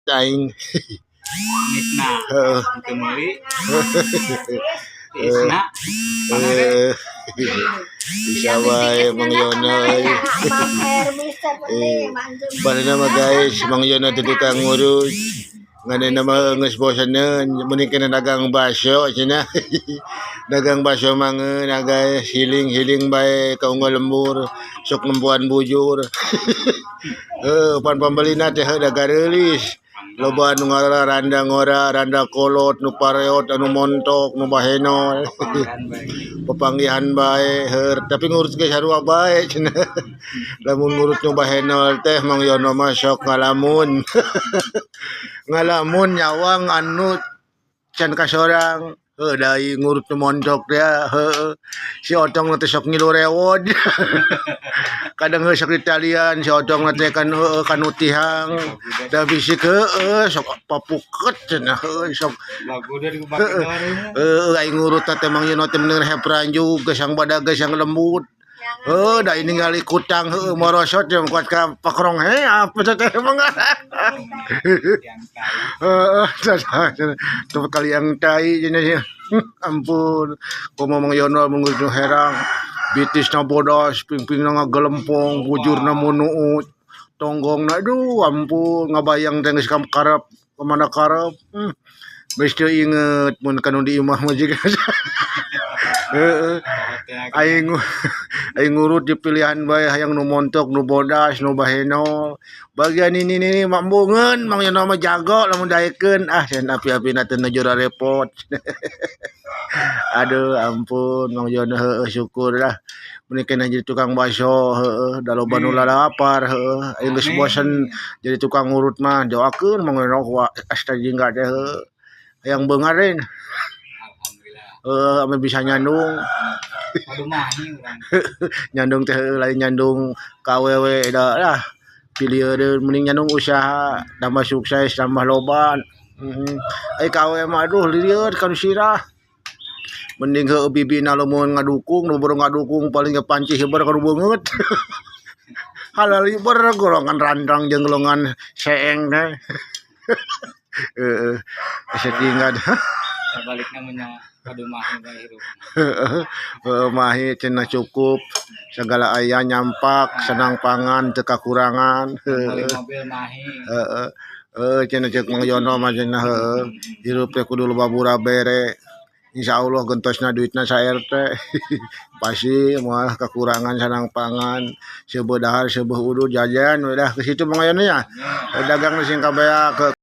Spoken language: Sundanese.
Aing. Misna Heeh. teu meuli. Tiisna. Eh, bisa wae Mang Yono euy. Eh, Bana mah guys, Mang Yono teh tukang ngurut. Ngan mah geus bosaneun, mending kena dagang baso cenah. Dagang baso mah ngeunah, guys, healing-healing bae ka unggal lembur, sok nempoan bujur. Heuh, pan pambelina teh heuh da gareulis. Loba anu randa ngora, randa kolot, nu pareot, anu montok, nu bahenol. Panggihan bae. Pepanggihan bae heur, tapi ngurut ge sarua bae cenah. Lamun ngurut nu bahenol teh Mang Yono mah sok ngalamun. Ngalamun nyawang anu can kasorang. Heuh, da ngurut nu montok teh heuh. Si Otong teh sok ngilu rewod. Kadang heuh sok ditalian si Otong teh kan heueuh kanu tihang. Da bisik heueuh sok papuket cenah heueuh sok. Lagu dari kubake. Heueuh, aing ngurut teh Mang Yono teh mending hepranjuk gesang badag gesang lembut. Heuh, da ini ningali kutang heueuh morosot jeung kuat ka pakrong he apa teh emang. Yang tai. Heeh, tuh kali yang tai cenah sih. Ampun, komo Mang Yono mun nu herang, bitisna bodas, pingpingna ngagelempong, bujurna munuut, tonggongna aduh ampun, ngabayang teh geus karep kemana karep. Geus teu inget mun kanu di imah mah jiga. Heeh. Aing aing ngurut di pilihan bae hayang nu montok, nu bodas, nu bahenol. Bagian ini nih mambungeun Mang Yono mah jago lamun daekeun. Ah, sen api-apina teh nuju repot. Aduh ampun Mang Yono heueuh syukur lah. Mending kena jadi tukang bakso heueuh da loba nu lalapar heueuh. Aing geus bosen jadi tukang ngurut mah, doakeun Mang Yono ku asta jingga teh heueuh. Hayang beunghar deui. Alhamdulillah. Heueuh, ame bisa nyandung. Aduh mahi urang. Nyandung teh lain nyandung ka awewe da lah. Pilih deui mending nyandung usaha tambah sukses tambah loba. Heeh. Ai ka awewe mah aduh lieur kanu sirah. Mending heueuh bibina lamun ngadukung, nu baru ngadukung paling ge panci hiber kanu beungeut. Halal hiber golongan randang jeung golongan seeng teh. Heeh. Asa tinggal. Sabalikna mah nya aduh mahi bae hirup. Heeh, mahi cenah cukup segala aya nyampak senang pangan teu kakurangan. Beli mobil mahi. Heeh. Heuh cenah ceuk Mang Yono mah cenah heueuh hirup teh kudu loba bere. Insyaallah gentosna duitna sa RT. Pasti moal kakurangan sanang pangan, seubeuh dahar seubeuh udud jajan we dah ke situ Mang Yono nya. Dagang sing kabeak.